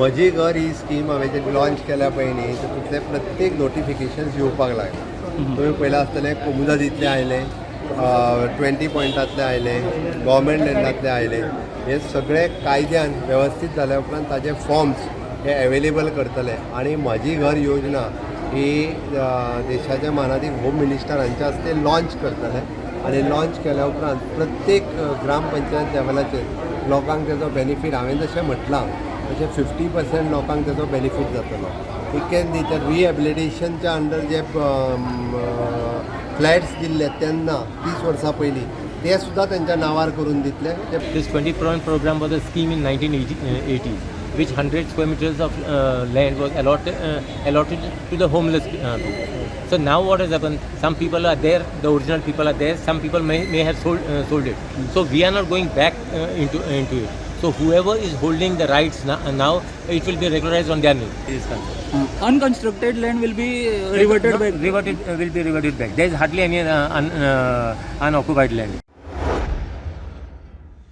म्हजी घर ही स्कीम हांवें जी लॉन्च केल्या पळय न्ही, तितूंतले प्रत्येक नोटिफिकेशन्स येवपाक लागले. तुमी पळयलां आसतलें, कोमुदादींतलें आयलें, 20 पॉयंटांतलें आयलें, गव्हर्मेंट लँडांतलें आयलें. हे सगळे कायद्यान वेवस्थीत जाल्या उपरांत ताजे फॉर्म्स हे एवेलेबल करतले आनी म्हजी घर योजना ही देशाच्या मानादीक होम मिनिस्टर हांच्या हस्ते लॉन्च करतले आनी लॉन्च केल्या उपरांत प्रत्येक ग्रामपंचायत लेवलाचेर लोकांक तेजो बेनिफीट, हांवें जशें म्हटलां तशें 50% लोकांक तेजो बेनिफीट जातलो. इतकेंच न्ही तर रिहेबिलिटेशनच्या अंडर जे फ्लॅट्स दिल्ले तेन्ना 30 वर्सां पयलीं, ते सुद्दां तेंच्या नांवार करून दितले ते. This 20 point program was a scheme in 1980s, which 100 square meters of land was allotted to the homeless people. So now what has happened? Some people are there, the original people are there. Some people may have sold it. So we are not going back into it. So whoever is holding the rights now, it will be regularized on their name. It is concerned. Unconstructed land will be reverted No, back. Reverted, will be reverted back. There is hardly any unoccupied land.